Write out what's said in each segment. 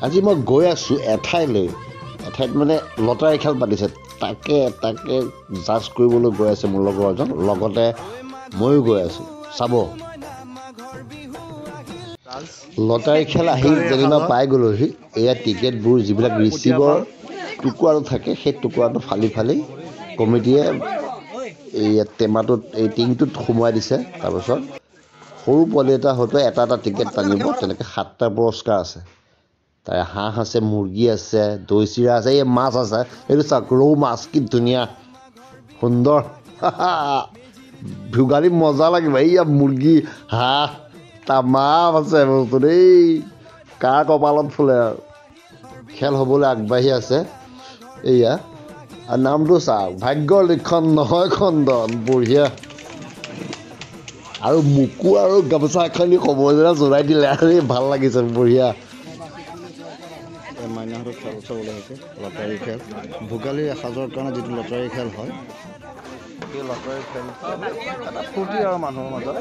আজি মই গৈ আছোঁ এঠাইলৈ, এঠাইত মানে লটাৰী খেল পাতিছে, তাকে তাকে জাজ কৰিবলৈ গৈ আছে মোৰ লগৰ এজন, লগতে ময়ো গৈ আছোঁ। চাব, লটাৰী খেল আহি যেনিবা পাই গ'লোহি। এয়া টিকেটবোৰ যিবিলাক ৰিচিভৰ টুকুৰাটো থাকে, সেই টুকুৰাটো ফালি ফালি কমিটিয়ে এই টেমাটোত, এই টিংটোত সোমোৱাই দিছে। তাৰপিছত সৰু পোৱালি এটা হয়তো এটা এটা টিকেট টানিব, তেনেকৈ 7টা পুৰস্কাৰ আছে। তাৰে হাঁহ আছে, মুৰ্গী আছে, দৈ চিৰা আছে, এই মাছ আছে। এইটো চাওক, ৰৌ মাছ, কি ধুনীয়া সুন্দৰ, ভোগালী মজা লাগিব। এইয়া মুৰ্গী, হাঁহ, তামাম আছে বস্তু দেই, কাৰ কপালত ফুলে আৰু। খেল হ'বলৈ আগবাঢ়ি আছে। এইয়া আৰু নামটো চাওক, ভাগ্যৰ লিখন নহয় খণ্ডন, বঢ়িয়া। আৰু মোকো আৰু গামোচা এখন সময় জনাই দিলে, আৰু ভাল লাগিছে, বঢ়িয়া। মাইনাহঁতৰ খেল চাবলৈ হৈছে, লটাৰী খেল। ভোগালীৰ এসাঁজৰ কাৰণে যিটো লটাৰী খেল হয়, সেই লটাৰী খেল এটা ফূৰ্তি আৰু মানুহৰ মাজত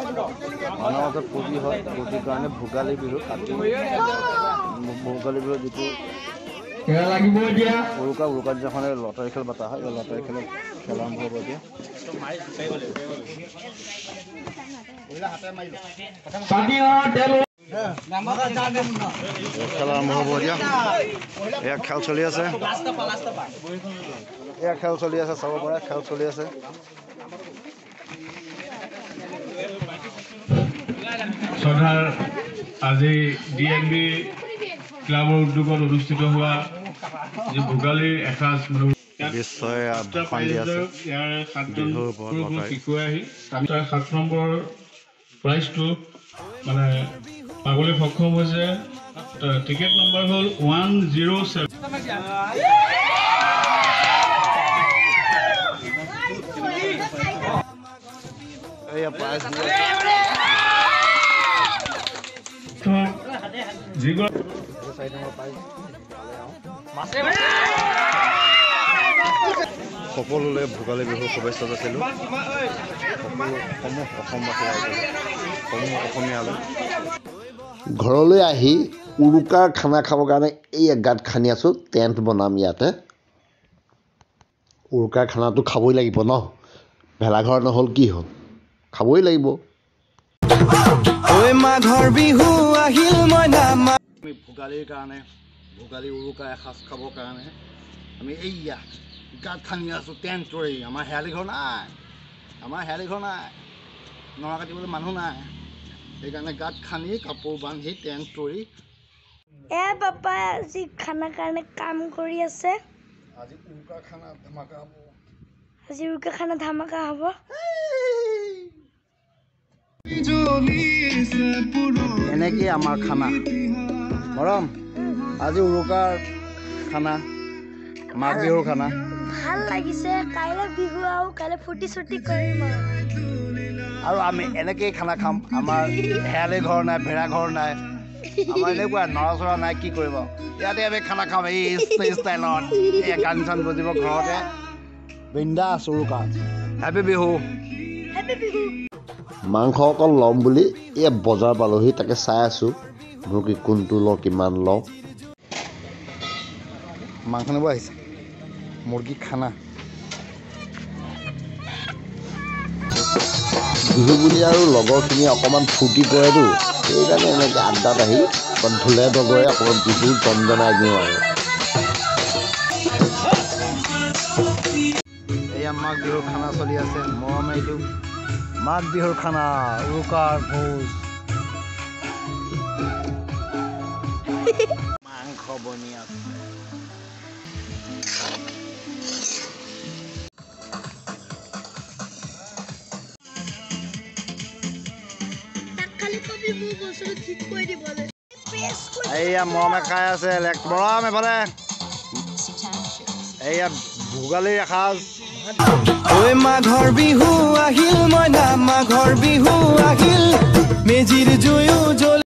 ফূৰ্তি হয়। ফূৰ্তিৰ কাৰণে ভোগালী বিহু, কাতি ভোগালী বিহুৰ যিটো উৰুকা, উৰুকাৰ দিনাখনে লটাৰী খেল পতা হয়। এই লটাৰী খেলত খেল আৰম্ভ হ'ব এতিয়া। খেল আৰম্ভ হ'ব এতিয়া। এয়া খেল চলি আছে, এয়া খেল চলি আছে, চাব পাৰে খেল চলি আছে। শ্ৰদ্ধাৰ আজি DNB ক্লাবৰ উদ্যোগত অনুষ্ঠিত হোৱা যি ভোগালীৰ এসাঁজ, ইয়াৰ 7জন শিশুৱে আহি তাৰ 7 নম্বৰ প্ৰাইজটো মানে পাবলৈ সক্ষম হৈছে। টিকেট নম্বৰ হ'ল 107। সকলোলৈ ভোগালী বিহুৰ শুভেচ্ছা যাচিলোঁ, সকলো সমূহ অসমবাসী ৰাইজলৈ, সমূহ অসমীয়ালৈ। ঘৰলৈ আহি উৰুকাৰ খানা খাবৰ কাৰণে এই গাঁত খান্দি আছোঁ, টেণ্ট বনাম ইয়াতে। উৰুকাৰ খানাটো খাবই লাগিব ন, ভেলাঘৰ নহ'ল কি হ'ল, খাবই লাগিব। মাঘৰ বিহু আহিল মইনা। আমি ভোগালীৰ কাৰণে, ভোগালী উৰুকা এসাঁজ খাবৰ কাৰণে আমি এইয়া গাঁত খান্দি আছোঁ, টেণ্ট তৰি। আমাৰ শেৱালি ঘৰ নাই, আমাৰ শেৱালি ঘৰ নাই, নৰা কাটিবলৈ মানুহ নাই, সেইকাৰণে গাঁত খান্দি কাপোৰ বান্ধি টেণ্ট তৰি। এ পাপাই আজি খানা কাৰণে কাম কৰি আছে। আজি উৰুকা খানা ধামাকা হ'ব, আজি উৰুকা খানা ধামাকা হ'ব। এনেকেই আমাৰ খানা মৰম। আজি উৰুকাৰ খানা, মাঘ বিহুৰ খানা ভাল লাগিছে। কাইলৈ বিহু আৰু কাইলৈ ফূৰ্তি চুৰ্তি কৰিম আৰু আমি এনেকেই খানা খাম। আমাৰ শেৱালি ঘৰ নাই, ভেড়া ঘৰ নাই, আমাৰ এনেকুৱা নৰা চৰা নাই, কি কৰিব। ইয়াতে আমি খানা খাম এই ষ্টাইলত, এই গান চান বজিব ঘৰতে, বিন্দাছ উৰুকা। Happy Bihu, happy Bihu. মাংস অকল ল'ম বুলি এই বজাৰ পালোহি, তাকে চাই আছোঁ মোৰ কি কোনটো লওঁ, কিমান লওঁ। মাংস নিব আহিছে, মুৰ্গী খানা। বিহু বুলি আৰু লগৰখিনি অকণমান ফূৰ্তি কৰেতো, সেইকাৰণে এনেকৈ আড্ডাত আহি অকণ ঢোলে ডগৰে অকণমান বিহু জনজনাই দিওঁ আৰু। এয়া মাঘ বিহুৰ খানা চলি আছে, মৰমে এইটো মাঘ বিহুৰ খানা, উৰুকাৰ ভোজ। মাংস বনি আছে। এইয়া মৰমে খাই আছে, মৰম এফালে। এইয়া ভোগালীৰ এসাঁজ। ঐ মাঘৰ বিহু আহিল মইনা, মাঘৰ বিহু আহিল, মেজিৰ জুয়ো জ্বলি।